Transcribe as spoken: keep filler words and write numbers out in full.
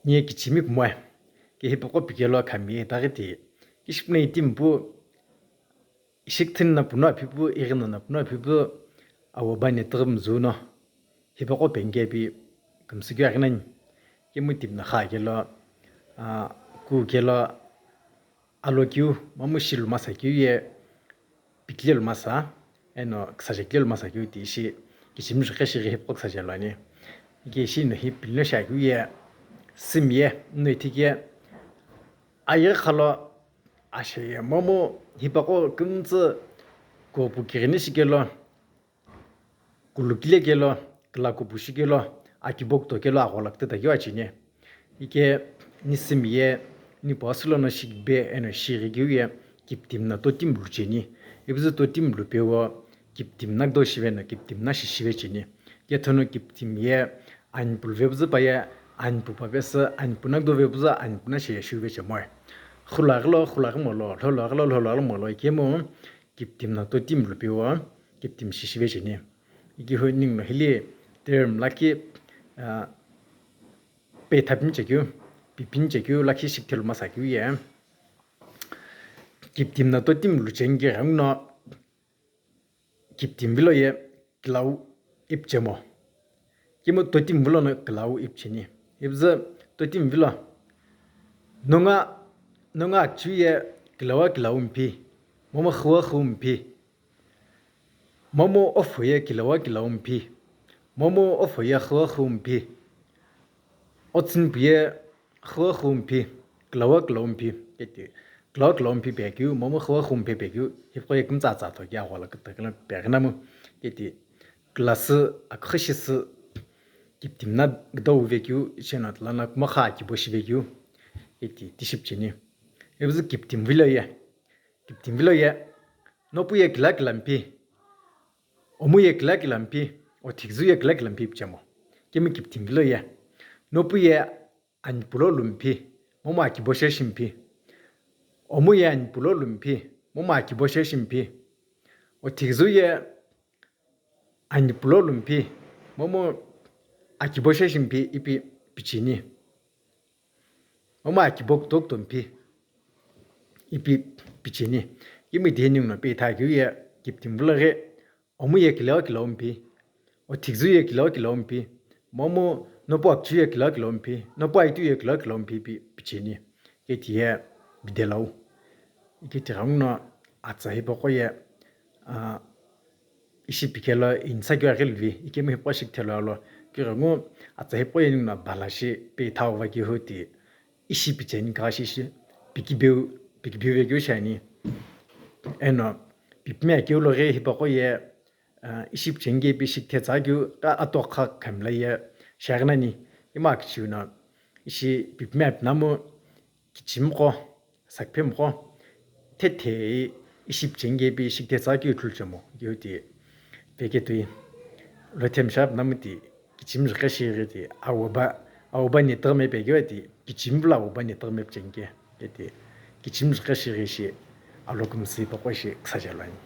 Niye kichimi kumoe, ke hipaqo pikelo khami ye itaghi ti, kishipuna itimi pu, ishi kithini na puno aphi pu, ighino na puno aphi pu, awoba netüghü mzüno, hipaqo pengike pi kümsükeu aghi nani, kemu timi na kha kelo, ah, ku kelo, alo keu, momu shilu masa keu ye, pikile lu masa, eno küsaje kile lu masa keu ti ishi, kichimi juqe shighi hipaqo küsaje lo ani. Ike ishi no hi pilino shi akeu ye, simi ye, no ithike, ayeghi khalo, ashe ye, momu hipaqo kümtsü, kopu kighini shikelo, kulukile kelo, kulakupu shikelo, akibo kuto kelo aghola kütüta keu acheni. Ike ni simi ye, ni puasü lono shikibe eno shighi keu ye, kiptimi na totimi lu cheni. Ipuzü totimi lu pewo, kiptimi na kudo shive no, kiptimi na shishive cheni. Ike thono kiptimi ye, anipulu vepuzü pa ye, anipu pa pesü, anipu na kudo vepuzü, anipu na shiye shive chemoe. Khulaghi lo, khulaghi molo, lholaghi lo, lholaghi molo, ikemu, kiptimi na totimi lu pewo, kiptimi shishive cheni. Ike hu ningu no hili term lakhi, ah, pe thapini chekeu, pipini chekeu lakhi shikithelu masa keu ye. Kiptimi na totimi lu cheni ke ghenguno, kiptimi vilo ye kilau ipi chemo. Kemu totimi vilo no kilau ipi cheni. Ipuzü totimi vilo. Nongu, nongu achu ye kilawa kilau mpi. Momu khua khu mpi. Momu ofu ye kilawa kilau mpi. Momu ofu ye khua khu mpi. Otsinipu ye khua khu mpi. Kilawa kilau mpi. Keti. Kilawa kilau mpi pe keu. Momu khua khu mpi pe keu. Hipaqo ye kümtsatsa to keu aghola kütüta kelo pe ghinamu. Keti. Class akhoshi sü kiptimi na kudo uve keu, ishi no tala na kumo kha akibo shive keu, iti tishi pi cheni. Ipuzü kiptimi vilo ye, kiptimi vilo ye, nopu ye kila kila mpi, omu ye kila kila mpi, othiküzü ye kila kila mpi pi chemo. Kemu kiptimi vilo ye, nopu ye anipu lo lu mpi, momu akibo sheshi mpi. Omu ye anipu lo lu mpi, momu akibo sheshi mpi. Othiküzü ye anipu lo lu mpi, momu akibo sheshi mpi ipi pi cheni. Momu akibo kuto kuto mpi ipi pi cheni. Kemu iti ningu no pe itha keu ye kiptimi vilo ghi, omu ye kilawa kilau mpi, othiküzü ye kilawa kilau mpi, momu nopu akichu ye kilawa kilau mpi, nopu aitu ye kilawa kilau mpi ipi pi cheni. Keti ye bidelau. Iketi ghenguno atsa hipaqo ye, ah, ishi pikelo insa keu aghi luvi, ikemu hipaqo shikithelu alo. Kughengu atsa hipaqo ye ningu no bala shi pe ithau va keu hu ti ishi pi cheni kha shi ishi pikibeu, pikibeu ve keu shi ani. Eno pipimi akeu lo ghi hipaqo ye, ah, ishi pi cheni ke pi shikithe tsa keu ka atokha khamla ye shi aghi nani. Ima kichiu no ishi pipimi apinamu kichimiqo, sakphemiqo, thethei ishi pi cheni ke pi shikithe tsa keu ithulu chemo. Keu ti pe ketui lo themsha apinamu ti kichimi juqe shighi ti awoba, awoba netüghü me pe keu ti kichimi vilo awoba netüghü me pi cheni ke. Keti kichimi juqe shighi ishi alo kümsü hipaqo ishi küsaje lo ani.